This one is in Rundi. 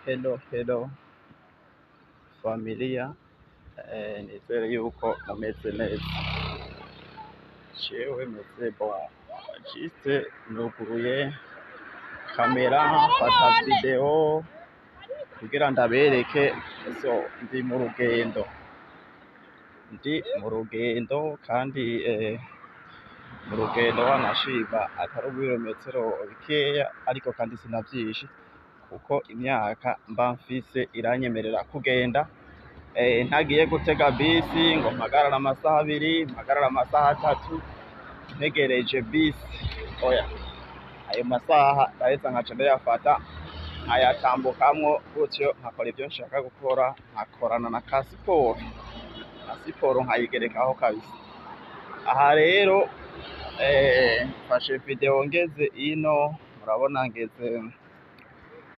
Hello, hello familia, nizere yuko mumeze neza. Jewe meze bon, juste nuguruye kamera mfata video kugira ndabereke. So ndi mu rugendo, ndi mu rugendo kandi mu rugendo wanashima atari ibirometero bikeya, ariko kandi sinavyinshi kuko imyaka mba mfise iranyemerera kugenda ntagiye gutega bisi ngo mpagarare amasaha 2, mpagarare amasaha 3 ntegereje bisi. Oya, ayo masaha ndaheza nkaca ndayafata nkayatambukamwo gutyo, nkakora ivyo nshaka gukora, nkakorana na ka siporo, na siporo nkayigerekaho kabisa. Aha rero mfashe video ngeze ino, murabona ngeze